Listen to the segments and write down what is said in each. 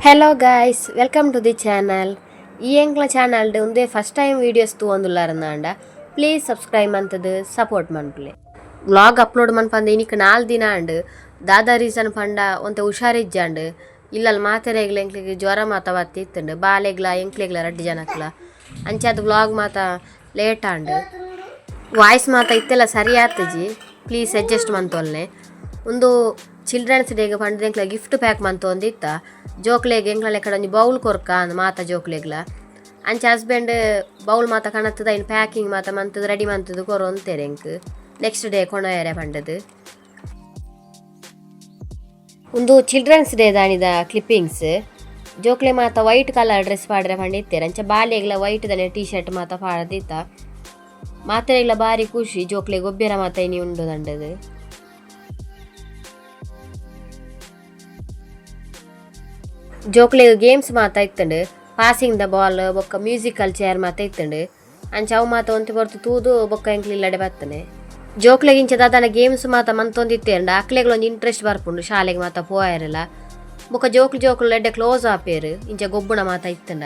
Hello guys, welcome to the channel. ಈ ಎಂಕ್ಲ ಚಾನಲ್ಡ್ ಉಂದೇ ಫಸ್ಟ್ ಟೈಮ್ ವೀಡಿಯೋಸ್ ತೂವೊಂದುಲ್ಲಾರಂದಾಂಡ ಪ್ಲೀಸ್ ಸಬ್ಸ್ಕ್ರೈಬ್ ಮಂತುದು ಸಪೋರ್ಟ್ ಮನ್ಪುಲೆ. ವ್ಲಾಗ್ ಅಪ್ಲೋಡ್ ಮನ್ಪಂದೆ ಇನಿಕ್ 4 ದಿನ ಆಂಡ್. ದಾದ ರೀಸನ್ ಪಂಡ ಒಂತೆ ಹುಷಾರಿಜ್ಜಾಂಡ್. ಇಲ್ಲಲ್ ಮಾತೆರೆಗ್ಲ ಎಂಕ್ಲೆಗ್ ಜ್ವರ ಮಾತ ಬತ್ತಿತ್ತುಂಡು, ಬಾಲೆಗ್ಲ ಎಂಕ್ಲೆಗ್ಲ ರಡ್ಡ್ ಜನಕ್ಲ. ಅಂಚಾದ್ ವ್ಲಾಗ್ ಮಾತ ಲೇಟ್ ಆಂಡ್. ವಾಯ್ಸ್ ಮಾತ ಇತ್ತೆಲ್ಲ ಸರಿ ಆತುಜಿ, ಪ್ಲೀಸ್ ಅಡ್ಜಸ್ಟ್ ಮಂತೊಲ್ನೆ. ಉಂದು ಚಿಲ್ಡ್ರನ್ಸ್ ಡೇಗ್ ಪಂಡ್ದ್ ಎಂಕ್ಲ ಗಿಫ್ಟ್ ಪ್ಯಾಕ್ ಮಂತೊಂದಿತ್ತ. ಜೋಕ್ಲೆಗ್ ಎಂಕ್ಲ ಲೆಕ್ಕಡ್ ಒಂಜಿ ಬೌಲ್ ಕೊರ್ಕ ಅಂದ್ ಮಾತ ಜೋಕ್ಲೆಗ್ಲ. ಅಂಚ ಹಸ್ಬೆಂಡ್ ಬೌಲ್ ಮಾತ ಕನತ್ತದ ಐನ್ ಪ್ಯಾಕಿಂಗ್ ಮಾತ ಮಂತುದು ರೆಡಿ ಮಂತುದು ಕೊರೊಂತೆರ್ ಎಂಕ್ ನೆಕ್ಸ್ಟ್ ಡೇ ಕೊನೊಯೆರೆ ಪಂಡುದು. ಉಂದು ಚಿಲ್ಡ್ರನ್ಸ್ ಡೇ ದಾನಿದ ಕ್ಲಿಪ್ಪಿಂಗ್ಸ್. ಜೋಕ್ಲೆ ಮಾತ ವೈಟ್ ಕಲರ್ ಡ್ರೆಸ್ ಪಾಡ್ರೆ ಪಂಡಿತ್ತೆರ್. ಅಂಚ ಬಾಲೆಗ್ಲ ವೈಟ್ ದನೆ ಟೀ ಶರ್ಟ್ ಮಾತ ಪಾಡ್ದಿತ್ತ. ಮಾತೆರೆಗ್ಲ ಬಾರಿ ಖುಷಿ ಜೋಕ್ಲೆ ಗೊಬ್ಬೆರ ಮಾತ ಇನಿ ಉಂಡು ದಂಡದು. ಜೋಕ್ಲೆಗ್ ಗೇಮ್ಸ್ ಮಾತ ಇತ್ತುಂಡು, ಪಾಸಿಂಗ್ ದ ಬಾಲ್ ಬೊಕ್ಕ ಮ್ಯೂಸಿಕಲ್ ಚೇರ್ ಮಾತ ಇತ್ತುಂಡು. ಅಂಚ ಅವು ಮಾತ ಒಂತೆ ಪೊರ್ತು ತೂದು ಬೊಕ್ಕ ಎಂಕ್ಲು ಇಲ್ಲಡೆ ಬತ್ತನೆ. ಜೋಕ್ಲೆಗ್ ಇಂಚ ದಾದಾನ ಗೇಮ್ಸ್ ಮಾತ ಮಂತೊಂದಿತ್ತೆರ್ಂಡ ಅಕ್ಲೆಗ್ಲ ಒಂಜಿ ಇಂಟ್ರೆಸ್ಟ್ ಬರ್ಪುಂಡು ಶಾಲೆಗ್ ಮಾತ ಪೋಯೆರೆಲ. ಬೊಕ್ಕ ಜೋಕ್ಲು ಜೋಕ್ಲು ಎಡ್ಡೆ ಕ್ಲೋಸ್ ಆಪೇರು ಇಂಚ ಗೊಬ್ಬುಣ ಮಾತ ಇತ್ತುಂಡ.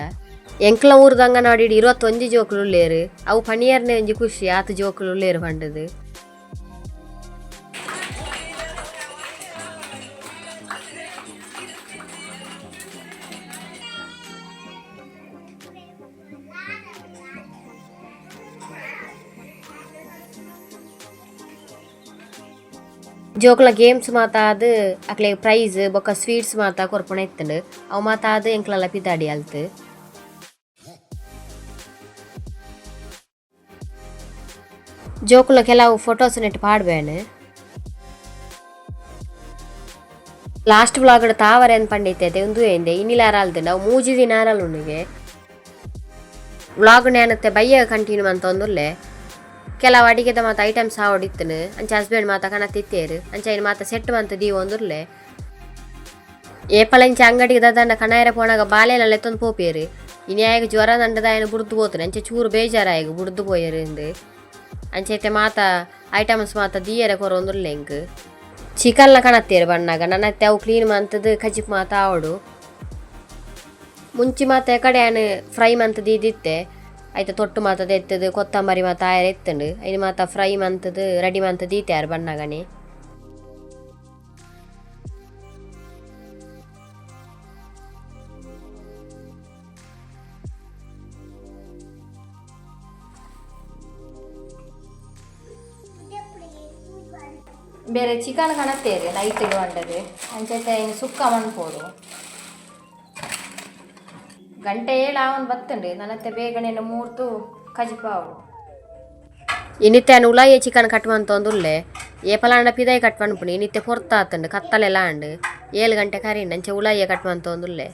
ಎಂಕ್ಲ ಊರುದ ಅಂಗನವಾಡಿಡ್ 21 ಜೋಕ್ಲು ಉಲ್ಲೇರು. ಅವು ಪಣಿಯರ್ನೆ ಒಂಜಿ ಖುಷಿ ಆತ್ ಜೋಕ್ಲು ಉಲ್ಲೇರು ಪಂಡುದು. ಜೋಕ್ಲ ಗೇಮ್ಸ್ ಮಾತ ಆದ್ ಅಕ್ಲೆಗ್ ಪ್ರೈಸ್ ಬೊಕ್ಕ ಸ್ವೀಟ್ಸ್ ಮಾತ ಕೊರ್ಪುಣ ಇತ್ತುಂಡು. ಅವು ಮಾತ ಆದ್ ಎಂಕ್ಲಲ ಪಿದಾಡಿ ಅಲ್ತ್. ಜೋಕುಲ ಕೆಲವು ಫೋಟೋಸ್ ನೆಟ್ ಪಾಡ್ಬೇನೆ. ಲಾಸ್ಟ್ ವ್ಲಾಗ್ ತಾವರೆ ಅಂದ್ ಪಂಡಿತ್ತೆ ಉಂದು ಎಂದೆ ಇನ್ನಿಲಾರ ಅಲ್ದುಂಡು. ಅವು 3 ದಿನ ಅರಲ್ ಉಂಡುಗೆ. ವ್ಲಾಗ್ ನ್ಯಾನತ್ತೆ ಬಯ್ಯ ಕಂಟಿನ್ಯೂ ಅಂತ ಒಂದುಲ್ಲೆ. ಕೆಲವು ಅಡಿಗೆದ ಮಾತ ಐಟಮ್ಸ್ ಆವಡಿತ್ತನು. ಅಂಚ ಹಸ್ಬೆಂಡ್ ಮಾತ ಕಣತಿತ್ತೇರು. ಅಂಚ ಇನ್ ಮಾತ ಸೆಟ್ ಮಂತ ದೀವೊಂದುಲ್ಲೆ. ಏಪಲ ಇಂಚ ಅಂಗಡಿಗೆ ದಾದಾಂಡ ಕಣಾಯರ ಪೋನಾಗ ಬಾಲೆಲ ಲೆತ್ತೊಂದು ಪೋಪೇರು. ಇನಿ ಆಯಗ್ ಜ್ವರ ದಂಡದ ಬುಡ್ದು ಪೋತುನೆ. ಅಂಚ ಚೂರು ಬೇಜಾರಾಯಗ್ ಬುಡ್ದು ಪೋಯೆರು ಇಂದು. ಅಂಚ ಇತ್ತೆ ಮಾತ ಐಟಮ್ಸ್ ಮಾತ ದೀಯರೆ ಕೊರೊಂದುಲ್ಲೆ ಎಂಕ್. ಚಿಕನ್ಲ ಕಣತ್ತೇರು ಬಣ್ಣಾಗ ನನ್ನತ್ತೆ ಅವು ಕ್ಲೀನ್ ಮಂತದು ಕಜಿಪ್ ಮಾತ ಆವಡು. ಮುಂಚಿ ಮಾತ ಕಡೆ ಆನ್ ಫ್ರೈ ಮಂತ್ ದೀದಿತ್ತೆ. ಐತ ತೊಟ್ಟು ಮಾತ ದೆತ್ತದು ಕೊತ್ತಂಬರಿ ಮಾತ ಆಯರ ಎತ್ತುಂಡು. ಐನ್ ಮಾತ ಫ್ರೈ ಮಂತದು ರೆಡಿ ಮಂತ್ ದೀತೆ ಬಣ್ಣಗನೆ. ಬೇರೆ ಚಿಕನ್ ಕಣತ್ತೇರು ನೈಟಿಗೆ ಬಂಡದು. ಅಂಚತೆ ಇನ್ನು ಸುಕ್ಕ ಮನ್ಪೋಡು. ಗಂಟೆ 7 ಆವನ್ ಬತ್ತುಂಡು. ನನ್ನತ್ತೆ ಬೇಗನೆ ಮೂರ್ತು ಕಜಿಪಾವು. ಇನಿತ್ತೆ ಆನ್ ಉಲಾಯೆ ಚಿಕನ್ ಕಟ್ ಮಂತೊಂದುಲ್ಲೆ. ಏಪಲಾಂಡ ಪಿದಾಯಿ ಕಟ್ ಮನ್ಪುನಿ. ಇನಿತ್ತೆ ಪೊರ್ತಾತುಂಡು ಕತ್ತಲೆಲ ಆಂಡ್. 7 ಗಂಟೆ ಕರಿಂಡು. ಅಂಚೆ ಉಲಾಯೆ ಕಟ್ ಮಂತೊಂದುಲ್ಲೆ.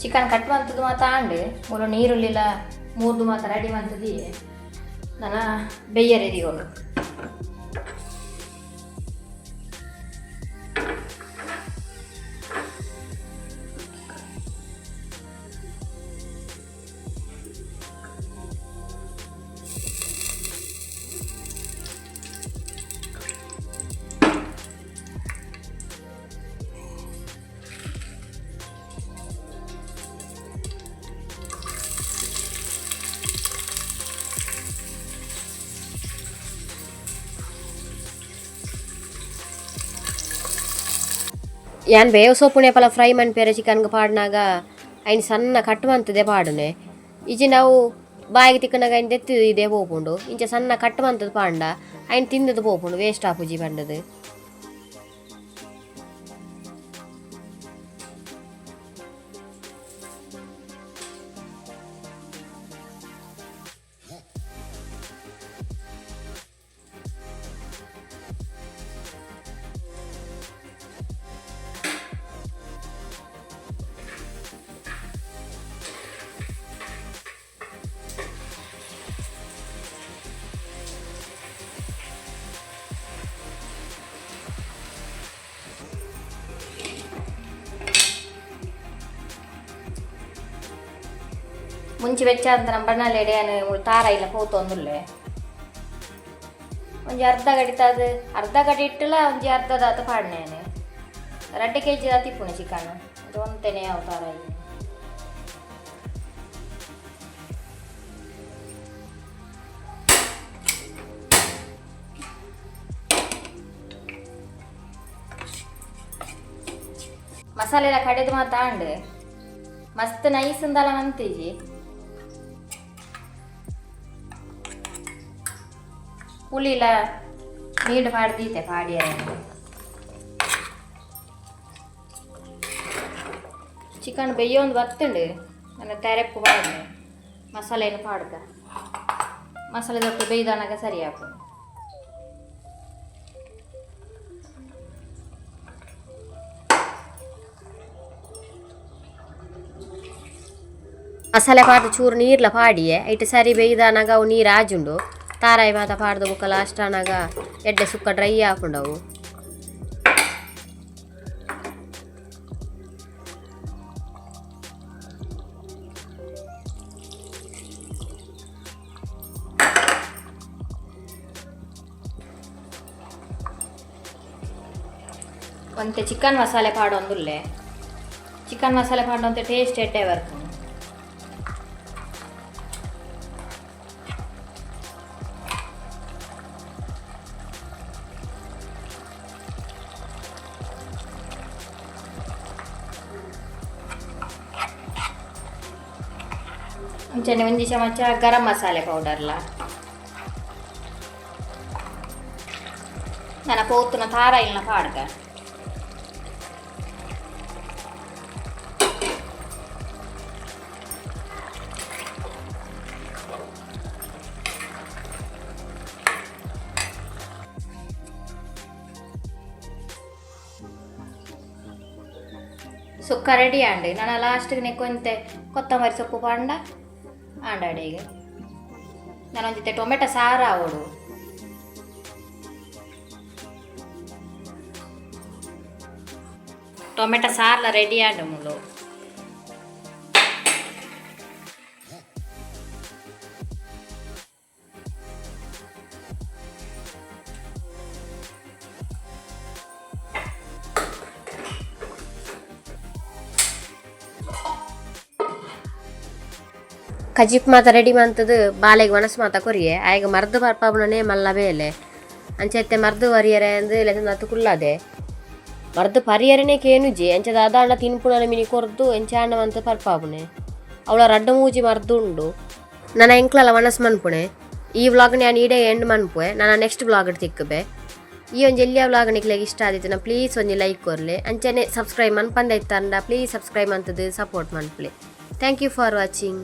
ಚಿಕನ್ ಕಟ್ ಮಂತದ್ದು ಮಾತ ಆಂಡ್. ಮೂಲು ನೀರುಳ್ಳಿಲ ಮೂರ್ದು ಮಾತ ರೆಡಿ ಮಂತದಿ. ನನ ಬೆಯ್ಯರೆ ದಿಗೋಡು. ಯಾನ್ ಬೇವು ಸೊಪ್ಪುನೆ ಪಲ ಫ್ರೈ ಮನ್ಪೆರೆ ಚಿಕನ್ಗೆ ಪಾಡ್ನಾಗ ಐನ್ ಸಣ್ಣ ಕಟ್ ಮಂತದೆ ಪಾಡುನೆ. ಇಜ್ಜಿ ನಾವು ಬಾಯಿಗೆ ತಿಕ್ಕನಾಗ ಐನ್ ದೆತ್ತಿ ಇದೇ ಪೋಪುಂಡು. ಇಂಚ ಸಣ್ಣ ಕಟ್ ಮಂತದ ಪಾಂಡ ಐನ್ ತಿಂದದು ಪೋಪುಂಡು ವೇಸ್ಟ್ ಆಪುಜಿ ಪಂಡದು. ಮುಂಚೆ ಬೆಚ್ಚ ಅಂತ ನಮ್ಮ ಬಣ್ಣಲೇಡೆ ತಾರ ಇಲ್ಲ ಪೋತೊಂದುಲ್ಲೆ. ಒಂಜಿ ಅರ್ಧ ಗಡಿ ಅದು ಅರ್ಧ ಗಡಿ ಇಟ್ಟಲ ಒಂಜಿ ಅರ್ಧ ದಾತ ಪಾಡ್ನೆ. 2 ಕೆಜಿ ದಾತ ಇಪ್ಪುಣೆ ಚಿಕನ್. ಅದು ಒಂತೆನೆ ಯಾವ ತಾರಾಯಿ. ಮಸಾಲೆ ಎಲ್ಲ ಕಡೆದು ಮಾತಾಂಡು ಮಸ್ತ್ ನೈಸ್ ಅಂದಲ್ಲ ಮಂತಿಜಿ. ಪುಳಿಲ ನೀಡು ಪಾಡ್ದೀತೆ ಪಾಡಿಯರೆ. ಚಿಕನ್ ಬೆಯ್ಯೊಂದು ಬತ್ತುಂಡು. ನನ್ನ ತೆರೆಪ್ಪು ಪಾಡ್ದೆ ಮಸಾಲೆಯನ್ನು ಪಾಡ್ದ. ಮಸಾಲೆ ದೊಡ್ಡ ಬೇಯ್ದಾನಾಗ ಸರಿ ಆಪು. ಮಸಾಲೆ ಪಾಡ್ದು ಚೂರು ನೀರ್ಲ ಪಾಡಿಯೆ. ಐಟ್ ಸರಿ ಬೇಯ್ದಾನಾಗ ಅವು ನೀರು ಆಜುಂಡು. ತಾರಾಯಿ ಮಾತ ಪಾಡ್ದು ಬೊಕ್ಕ ಲಾಸ್ಟ್ ಆನಾಗ ಎಡ್ಡೆ ಸುಕ್ಕ ಡ್ರೈ ಆಪುಂಡವು. ಒಂತೆ ಚಿಕನ್ ಮಸಾಲೆ ಪಾಡೊಂದುಲ್ಲೆ. ಚಿಕನ್ ಮಸಾಲೆ ಪಾಡೊಂತೆ ಟೇಸ್ಟ್ ಎಡ್ಡೆ ಬರ್ಪುಂಡು. ಅಂಚನೆ ಒಂಜಿ ಚಮಚ ಗರಂ ಮಸಾಲೆ ಪೌಡರ್ಲ. ನನ್ನ ಪೋತುನ ತಾರ ಇಲ್ಲ ಪಾಡ್ಗ. ಸುಕ್ಕ ರೆಡಿ ಆಂಡ್. ನಾನು ಲಾಸ್ಟ್ಗೆ ನೆಕ್ಕೊಂತೆ ಕೊತ್ತಂಬರಿ ಸೊಪ್ಪು ಪಾಂಡ ಆಂಡ ಅಡಿಗೆ. ನಾನು ಒಂಜಿ ಟೊಮೆಟೊ ಸಾರು ಆವೊಡು. ಟೊಮೆಟೊ ಸಾರ್ಲ ರೆಡಿ ಆಂಡ್ ಮುಲು. ಕಜಿಪ್ ಮಾತ ರೆಡಿ ಮಂತದು ಬಾಲೆಗ್ ವನಸ್ ಮಾತ ಕೊರಿಯೆ. ಆಯ್ಗ ಮರ್ದು ಪರ್ಪಬುನನೇ ಮಲ್ಲ ಬೇಲೆ. ಅಂಚೆತ್ತೆ ಮರ್ದು ವರಿಯರೆ ಅಂದ್ ಲೆಸಂದು ಕುಲ್ಲದೆ. ಮರ್ದು ಪರಿಯರನೆ ಕೇನುಜಿ. ಅಂಚದ ಅದಾಂಡ ತಿನ್ಪುಣನ ಮಿನಿ ಕೊರ್ದು ಎಂಚಾಂಡ ಮಂತ ಪರ್ಪಾಪುನೆ. ಅವಳ ರಡ್ಡು ಮೂಜಿ ಮರ್ದು ಉಂಡು. ನನ್ನ ಎಂಕ್ಲಲ ವನಸ್ ಮನ್ಪುಣೆ. ಈ ವ್ಲಾಗ್ ನಾನು ಈಡೆ ಎಂಡ್ ಮನ್ಪುವೆ. ನಾನು ನೆಕ್ಸ್ಟ್ ವ್ಲಾಗ್ ತಿಕ್ಕಬೆ. ಈ ಒಂಜಿ ಎಲ್ಲಿಯ ವ್ಲಾಗ್ ನಿಕ್ಲೆಗ್ ಇಷ್ಟ ಆದಿತ್ತು ಪ್ಲೀಸ್ ಒಂಜಿ ಲೈಕ್ ಕೊರ್ಲೆ. ಅಂಚನೆ ಸಬ್ಸ್ಕ್ರೈಬ್ ಮನ್ಪಂದ ಇತ್ತಂಡ ಪ್ಲೀಸ್ ಸಬ್ಸ್ಕ್ರೈಬ್ ಮಂತದು ಸಪೋರ್ಟ್ ಮನ್ಪುಲೆ. Thank you for watching.